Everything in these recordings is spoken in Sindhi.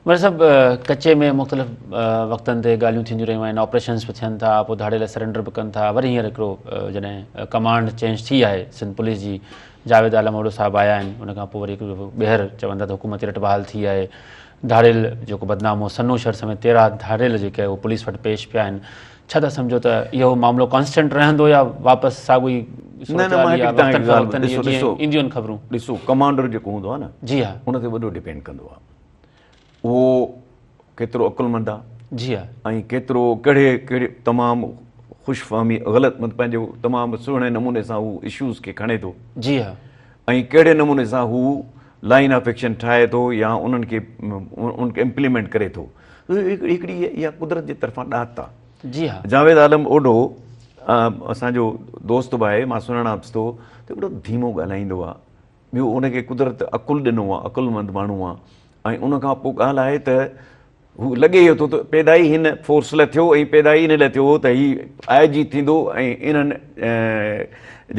مير صاحب ڪچي ۾ مختلف وقتن تي ڳالهيون ٿينديون رهيون آهن آپريشنز به ٿين ٿا پوء ڌاڙيل سرينڊر به ڪن ٿا وري هينئر هڪڙو جڏهن ڪمانڊ چينج ٿي آهي سنڌ پوليس جي جاويد عالم اوڙو صاحب آيا آهن ان کان پوء وري هڪ دفعو ٻيهر چون ٿا ته حڪومتي رٽ بحال ٿي آهي ڌاڙيل جيڪو بدنام هو سنو شھر سميت 13 ڌاڙيل جيڪي اهي پوليس وٽ پيش پيا آهن ڇا ٿا سمجهو ته اهو معاملو ڪانسٽنٽ رهندو يا واپس ساڳو ئي نه نه مان هڪ توهان کي ڳالهه ڏسو ڏسو اينديون آهن خبرون ڏسو ڪمانڊر جيڪو هوندو آهي نه جي ها ان تي وڏو ڊپينڊ ڪندو آهي اهو ڪيترو عقلمند آهي جي ها ۽ ڪيترو ڪهڙي ڪهڙي تمام خوش فهمي غلط مطلب پنهنجو تمام سهڻي نموني سان هو اشوز کي کڻي ٿو جي ها ۽ ڪهڙي نموني سان هو لائن آف ايڪشن ٺاهي ٿو يا انهن کي ان کي امپليمينٽ ڪري ٿو هڪڙي اها قدرت جي طرفان ڏات آ. جي ها. جاويد عالم اوڍو اسان جو دوست به آهي مان سڃاڻانس ٿو ته هڪڙو ڌيمو ڳالهائيندو آ ٻيو ان کي قدرت عقل ڏنو آ عقلمند ماڻهو آ ۽ ان کان پوء ڳالهه آهي ته هو لڳي اهو ٿو ته پيدا ئي هن فورس لاء ٿيو ۽ پيدا ئي ان لاء ٿيو هو ته هي آء جي ٿيندو ۽ انهن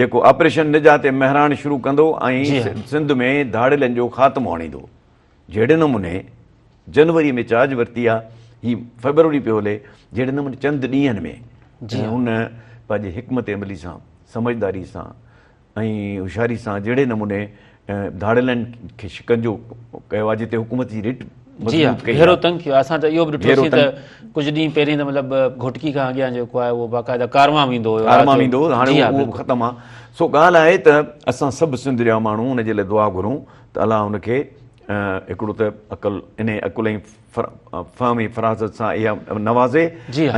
جيڪو آپريشن نجات مهراڻ شروع ڪندو ۽ سنڌ ۾ ڌاڙيلن جو خاتمو آڻيندو جهڙي نموني جنوري ۾ چارج ورتي آ هي فيبروري پيو هلي جهڙي نموني چند ڏينهن ۾ هن پنهنجي حڪمت عملي سان سمجهداري سان ۽ هوشياري سان جهڙي نموني ڌاڙيلن کي شڪنجو ڪيو آ جتي حڪومت جي رٽ جي ها گهيرو تنگ ٿيو اسان ته اهو به ڏٺوسين ته ڪجهه ڏينهن پهرين ته مطلب گهوٽڪي کان اڳيان جيڪو آهي اهو باقاعده ڪاروان ويندو هيو ڪاروان ويندو هو هاڻي اهو به ختم آ سو ڳالهه آهي ته اسان سڀ سنڌ جا ماڻهو ان جي لاء دعا گهرون ته الله ان کي هڪڙو ته عقل انهي عقل ۽ فهم ۽ فراست سان اها نوازي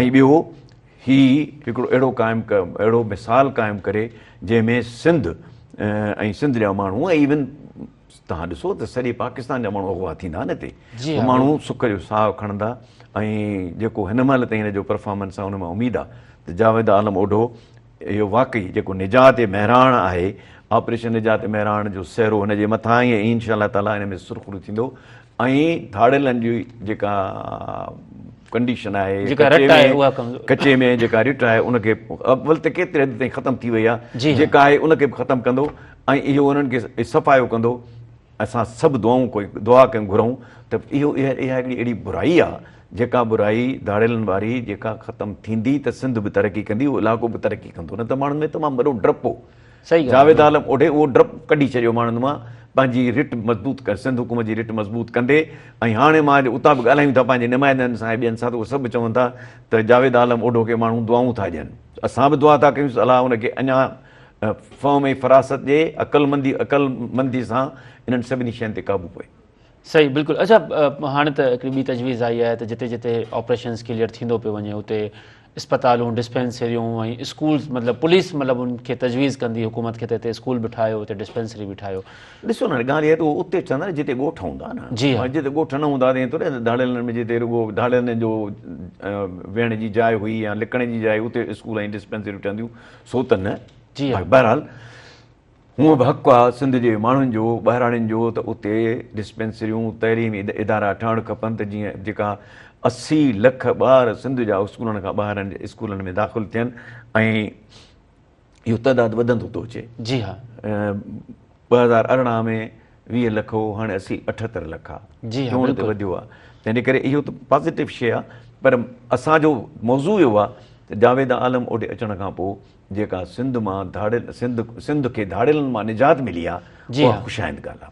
۽ ٻيو هي هڪڙو اهڙو قائم اهڙو مثال قائم ڪري جنهن ۾ سنڌ ۽ سنڌ جا ماڻهو ۽ ايون تهان ڏسو ته سڄي پاڪستان جا ماڻهو اغوا ٿيندا نه هتي ماڻهو سک جو ساهه کڻندا ۽ جيڪو هن مهل تائين هن جو پرفارمنس آهي ان مان اميد آهي ته جاويد عالم اوڍو اهو واقعي جيڪو نجات مهراڻ آهي، آپريشن نجات مهراڻ جو سهرو هن جي مٿان آهي ۽ انشاء الله تعاليٰ ان ۾ سرخرو ٿيندو ۽ ڌاڙيلن جي جيڪا ڪنڊيشن آهي جيڪا رٽ آهي اها ڪمزور ڪچي ۾ جيڪا رٽ آهي ان کي اول ته ڪيتري حد تائين ختم ٿي وئي آهي جيڪا آهي ان کي به ختم ڪندو ۽ اهو انهن کي صفايو ڪندو اسان سڀ دعائون ڪوئي دعا ڪيون گهرون ته اهو اها اها هڪڙي اهڙي برائي آ جيڪا برائي ڌاڙيلن واري جيڪا ختم ٿيندي ته سنڌ به ترقي ڪندي اهو علائقو به ترقي ڪندو نه ته ماڻهن ۾ تمام وڏو ڊپ هو صحيح جاويد عالم اوڍي اهو ڊپ ڪڍي ڇڏيو ماڻهن مان پنهنجي رٽ مضبوط ڪر سنڌ حڪومت جي رٽ مضبوط ڪندي ۽ هاڻي مان اتان به ڳالهايون ٿا پنهنجي نمائندن سان ۽ ٻين سان ته اهي سڀ چون ٿا ته جاويد عالم اوڍو کي ماڻهو دعائون ٿا ڏين اسان به دعا ٿا ڪيون الله ان کي اڃا فهم ۽ فراست ڏي، عقلمندي عقلمندي سان انهن سڀني شين تي قابو پوي. صحيح بلڪل اڇا هاڻي ته هڪڙي ٻي تجويز آئي آهي ته جتي جتي آپريشنز ڪليئر ٿيندو پيو وڃي اتي اسپتالون ڊسپينسريون ۽ اسڪولز مطلب پوليس مطلب ان کي تجويز ڪندي حڪومت کي ته هتي اسڪول به ٺاهيو هتي ڊسپينسري به ٺاهيو. ڏسو نه ڳالهه اها ته اهو اتي ٺهندا نه جتي ڳوٺ هوندا نه جي ها جتي ڳوٺ نه هوندا ته ائين ٿوري ڌاڙيلن ۾ جتي رڳو ڌاڙيلن جو ويهڻ جي جاء هئي يا لڪڻ جي جاء اتي اسڪول ۽ ڊسپينسريون ٺهنديون سو ته نه جي ها. بهرحال هونء به حق آ سنڌ جي ماڻهن جو ٻهراڙين جو ته اتي ڊسپينسريون تعليمي ادارا ٺهڻ کپن ته جيئن جيڪا 80 لک ٻار سنڌ جا اسڪولن کان ٻاهر آهن اسڪولن ۾ داخل ٿين ۽ اهو تعداد وڌندو ٿو اچي. جي ها. 2018 ۾ 20 لک هو هاڻي 80 78 لک آ. جي ها چوڻ تي وڌيو آ تنهن جي ڪري اهو ته پازيٽو شيء آ پر اسان جو موضوع اهو آ ته جاويد عالم اوڏي اچڻ کان پوء جيڪا سنڌ مان ڌاڙيل سنڌ سنڌ کي ڌاڙيلن مان نجات ملي آ جي اها ها. خوش آئند ڳالهه آ.